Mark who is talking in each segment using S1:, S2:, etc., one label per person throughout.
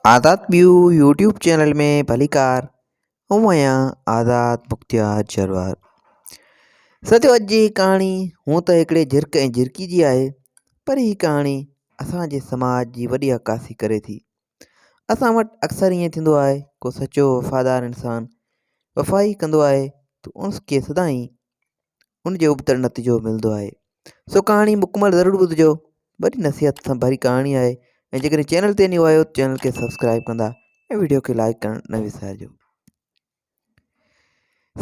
S1: آزاد ٻيو YouTube channel ۾ ڀليڪار آئون آهيان آزاد مختيار جروار سچو اڄ جي ڪهاڻي هون ته هڪڙي جھرڪ ۽ جھرڪي جي آهي پر هي ڪهاڻي اسان جي سماج جي وڏي عڪاسي ڪري ٿي اسان وٽ اڪثر ائين ٿيندو آهي ڪو سچو وفادار انسان وفائي ڪندو آهي ته ان کي سدائين ان جي ابتڙ نتيجو ملندو آهي سو ڪهاڻي مڪمل ضرور ٻڌجو وڏي نصيحت سان ڀري ڪهاڻي آهي ۽ جيڪڏهن چينل تي نيو آهيو ته چينل کي سبسڪرائب ڪندا ۽ ويڊيو کي لائڪ ڪرڻ نه وسارجو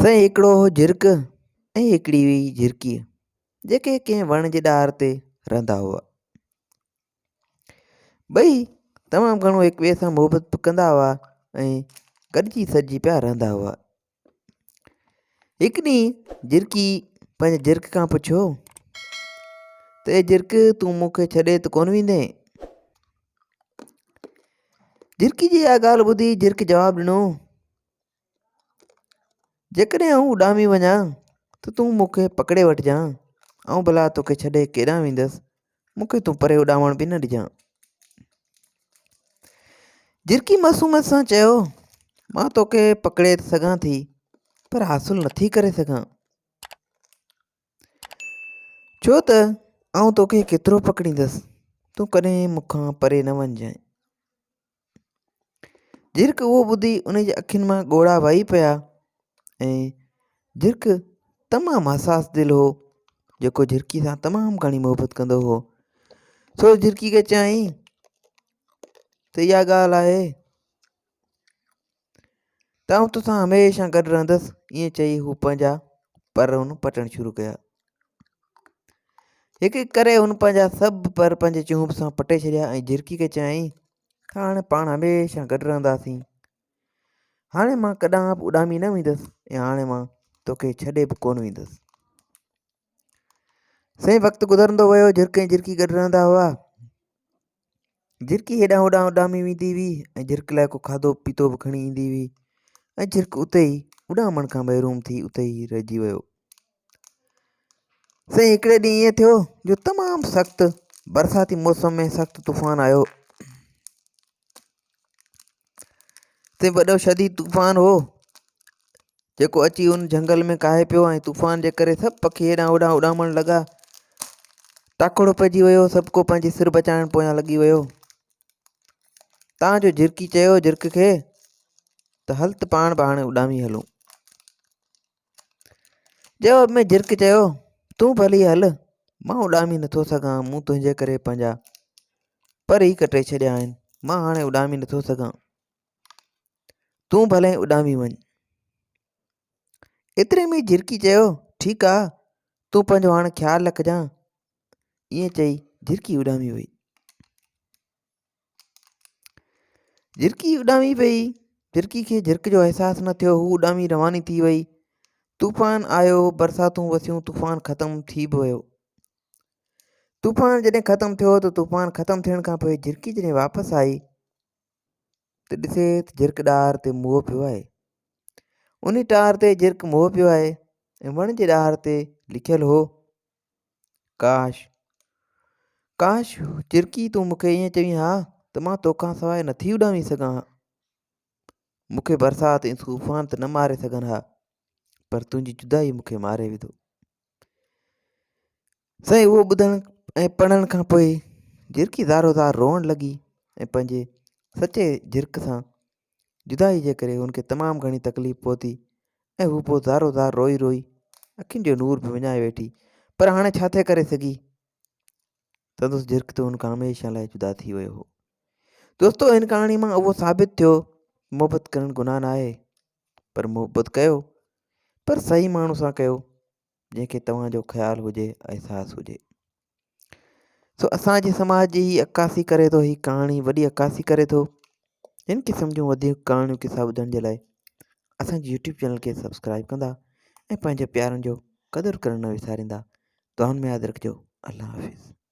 S1: سائين هڪڙو هو جھرڪ ۽ هڪڙي هئي جھرڪي جيڪي ڪنهن وڻ جي ڏار تي رهندا هئا ٻئي تمام گهڻو هڪ ٻئي سان محبت به ڪندا هئا ۽ گڏجي سڏجي پيا رهندا هئا هڪ ڏينهن جھرڪي پنهنجي جھرڪ کان پڇيو ته اي جھرڪ تون مون کي ڇڏي ته ڪونه ويندين؟ جھرڪي جي اها ڳالهه ٻڌي جھرڪ جواب ڏنو جيڪڏهن آئون اڏامي وڃان ته تون مون کي پڪڙي وٺجان آئون ڀلا توکي ڇڏي ڪيڏانهن ويندس مون کي تون پري اڏامڻ به نه ڏجان. جھرڪي معصوميت سان چيو، مان توکي پڪڙي ته سگهان ٿي، پر حاصل نٿي ڪري سگهان. ڇو ته آئون توکي ڪيترو پڪڙيندس، تون ڪڏهن مون کان پري نه وڃجانء. جھرڪ اهو ٻڌي ان جي اکين مان ڳوڙها وهي پيا ۽ جھرڪ تمام حساس دل هو جيڪو جھرڪي سان تمام گهڻي محبت ڪندو هو سو جھرڪي کي چيائين ته اها ڳالهه آهي ته آئون توسان هميشه گڏ رهندس ائين چئي هو پنهنجا پر هن پٽڻ شروع ڪيا هڪ هڪ ڪري هن پنهنجا سڀ پر پنهنجي چهنب سان پٽي ڇڏيا ۽ جھرڪي کي چيائين ته هاڻي پاڻ هميشه گڏ رهنداسين هاڻي مان ڪڏهن به اڏامي نه ويندس ۽ هاڻي مان توکي ڇڏي به ڪونه ويندس سائين وقت گذرندو ويو جھرڪ ۽ جھرڪي گڏ رهندا هئا جھرڪي هيڏانهن هوڏانهن اڏامي ويندي هئي ۽ جھرڪ لاء ڪو کاڌو پيتو به کڻي ايندي هئي ۽ جھرڪ اتي ئي اڏامڻ کان محروم ٿي اتي ئي رهجي ويو. سائين هڪڙي ڏينهن ائين ٿيو جو تمام سخت برساتي موسم ۾ سخت طوفان آيو. سائين وڏو شديد طوفان هو جيڪو اچي ان جهنگل ۾ ڪاهي پيو ۽ طوفان جي ڪري سڀ پکي هيڏانهن هوڏانهن اڏامڻ لڳا. ٽاڪوڙو پئجي ويو، سڀ ڪو پنهنجي سر بچائڻ پويان لڳي ويو. تان جو جھرڪي چيو جھرڪ کي ته هل ته پاڻ به هاڻي اڏامي هلون. جواب ۾ جھرڪ چيو تون ڀلي هل، مان اڏامي نٿو سگهان، مون تنهنجي ڪري پنهنجا پر ئي ڪٽي ڇڏيا آهن، مان هاڻي اڏامي نٿو سگهان. تون ڀلي اڏامي وڃ. ايتري ۾ جھرڪي چيو، ٺيڪ آ، تون پنهنجو هاڻ خيال رکجان. ائين چئي جھرڪي اڏامي وئي. جھرڪي اڏامي وئي. جھرڪي کي جھرڪ جو احساس نه ٿيو، هو اڏامي رواني ٿي وئي. طوفان آيو، برساتون وسيون، طوفان ختم ٿي به ويو. طوفان جڏهن ختم ٿيو ته طوفان ختم ٿيڻ کان پوء جھرڪي جڏهن واپس آئي ته ڏسي ته جھرڪ ڏار تي موهه پيو آهي. انهي ٽار تي جھرڪ موهه پيو آهي ۽ وڻ جي ڏار تي لکيل هو، ڪاش! ڪاش! جھرڪي تون مون کي ائين چوين ها ته مان توکان سواء نٿي اڏامي سگهان ها. مون کي برسات ۽ طوفان ته نه ماري سگهن ها، پر تنهنجي جدائي مون کي ماري وڌو. سائين اهو ٻڌڻ ۽ پڙهڻ کان پوء جھرڪي زارو زار روئڻ لڳي ۽ پنهنجي سچي جھرڪ سان جدائي جي ڪري هن کي تمام گهڻي تڪليف پهتي ۽ هو پوء زارو زار روئي روئي اکين جو نور به وڃائي ويٺي پر هاڻي ڇا ٿي ڪري سگهي سندس جھرڪ ته هن کان هميشه لاء جدا ٿي ويو هو دوستو هن ڪهاڻي مان اهو ثابت ٿيو محبت ڪرڻ گناهه نه آهي پر محبت ڪيو پر صحيح ماڻهو سان ڪيو جنهن کي توهان جو خيال هجي احساس هجي سو اسان جي سماج جي هي عڪاسي ڪري ٿو هي ڪهاڻي وڏي عڪاسي ڪري ٿو هن قسم جون وڌيڪ ڪهاڻيون قصا ٻڌڻ جي لاء اسان جي يوٽيوب چينل کي سبسڪرائب ڪندا ۽ پنهنجي پيارن جو قدر ڪرڻ نه وساريندا دعائن ۾ ياد رکجو الله حافظ.